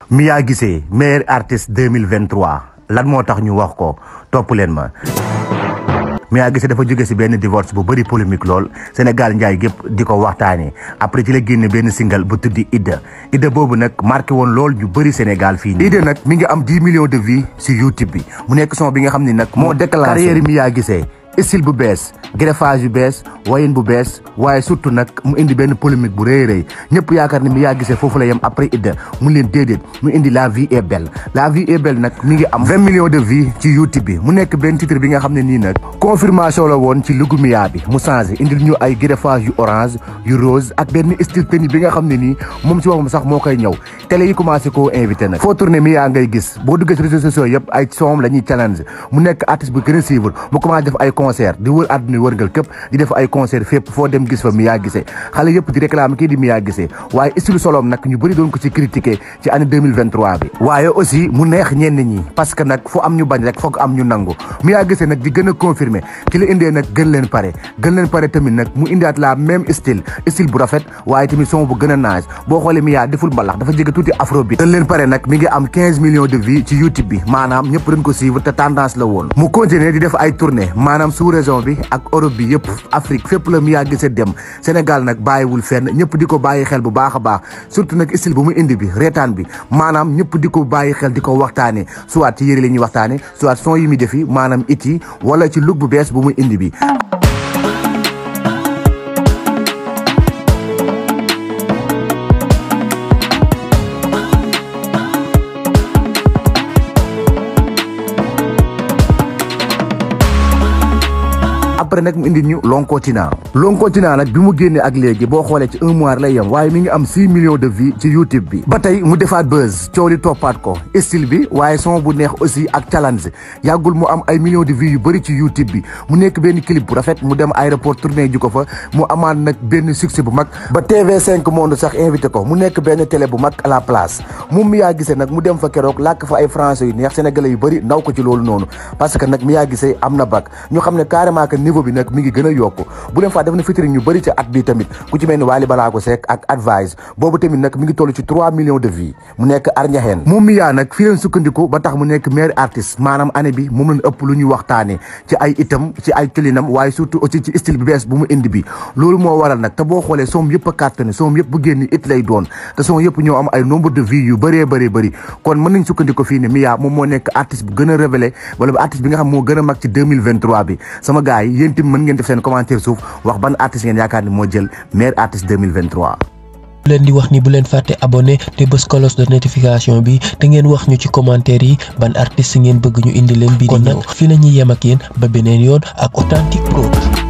Mia Guissé meilleur artiste 2023 lan moo tax ñu wax ko topp leen ma. Mia Guissé dafa jóge ci benn divorce bu bëri polémique lool Sénégal njaay gépp di ko waxtaanee après ci la génne benn single bu tuddi Idda boobu nag marqué woon lool ñu bëri Sénégal fii nii. Idda nag mi ngi am 10 millions de vues ci YouTube bi mu nekk son bi nga xam ne nag moo déclenché carrière Mia Guissé. style bu bees greffage yu bees wayin bu bees waaye surtout nag mu indi benn polémique bu rëy rëy ñëpp yaakaar ne Mia Guissé foofu la yem après Idda mu leen déedéet mu indi la vie est belle nag mi ngi am 20 millions de vues ci YouTube bi mu nekk benn titre bi nga xam ne nii nag confirmation la woon ci lugu Mia bi mu changé indil ñu ay greffage yu orange yu rose ak benn style tenue bi nga xam ne nii moom ci waxam sax moo koy ñëw télé yi commencé koo invité nag foo tourné Mia ngay gis boo duggee ci réseaux sociaux yëpp ay soom la ñuy challenge mu nekk artiste bu gën a suivre mu commencé def ay concert di wër àdduna wërngal képp di def ay concert fépp foo dem gis fa Mia Guissé xale yëpp di réclamer kii di Mia Guissé waaye style solom nag ñu bëri doon ko ci critiquer ci année 2023 bi waaye aussi mu neex ñenn ñi parce que nag fu am ñu bañ rek foog am ñu nangu Mia Guissé nag di gën a confirmer ci la indee nag gën leen pare tamit nag mu indiwaat la même style bu rafet waaye tamit son bu gën a naaj boo xoolee Mia deful mbalax dafa jege tuuti afrobeat gën leen pare nag mi ngi am 15 millions de vues ci YouTube bi maanaam ñëpp dañ ko suivre te tendance la woon mu continuer di def ay tournée maanaam sous région bi ak Europe bi yëpp Afrique fépp la Mia Guissé dem Sénégal nag bàyyiwul fenn ñëpp di ko bàyyi xel bu baax a baax surtout nag style bu mu indi bi reetaan bi maanaam ñëpp di ko bàyyi xel di ko waxtaane soit ci yëre la ñuy waxtaane soit son yi muy defi maanaam it yi wala ci look bu bees bu mu indi bi après nag mu indi ñu long continent nag bi mu génnee ak léegi boo xoolee ci un mois lay yem waaye mi ngi am 6 millions de vues ci YouTube bi ba tey mu defaat buzz coow li toppaat ko style bi waaye son bu neex aussi ak challenge yàggul mu am ay millions de vues yu bëri ci YouTube bi mu nekk benn clip bu rafet mu dem aéroport tournée ji ko fa mu amaat nag benn succès bu mag ba TV5 Monde sax invité ko mu nekk benn télé bu mag à la place moom Mia Guissé nag mu dem fa keroog làkk fa ay français yu neex sénégalais yu bëri ndaw ko ci loolu noonu parce que nag Mia Guissé am na bac ñu xam ne carrément que niveau bi nag mi ngi gën a yokku bu leen faa def na featuring ñu bëri ci at bi tamit ku ci mel ni Wally Ballago Seck ak Advice boobu tamit nag mi ngi toll ci 3 millions de vues mu nekk arñaxeen moom Mia nag fii leen sukkandiku ba tax mu nekk meilleur artiste maanaam année bi moom lañ ëpp lu ñuy waxtaane ci ay itam ci ay colinam waaye surtout aussi ci style bi bees bu mu indi bi loolu moo waral nag te boo xoolee soom yëpp a cartonné soom yëpp bu génn it lay doon te soom yëpp ñoo am ay nombre de vues yu bëree bëri kon mën nañ sukkandiku fii ne Mia moom moo nekk artiste bu gën a révélé wala ba artiste bi nga xam moo gën a mag ci 2023 bi sama gars yi yéen tamit mën ngeen def seen commentaire suuf wax ban artiste ngeen yaakaar ni moo jël meilleur artiste 2023. bu leen di wax ni bu leen fàtte abonné te bës cloche de notification bi te ngeen wax ñu ci commentaire yi ban artiste ngeen bëgg ñu indi leen bi di ñëw fii la ñuy yem ak yéen ba beneen yoon ak Authentique Prod.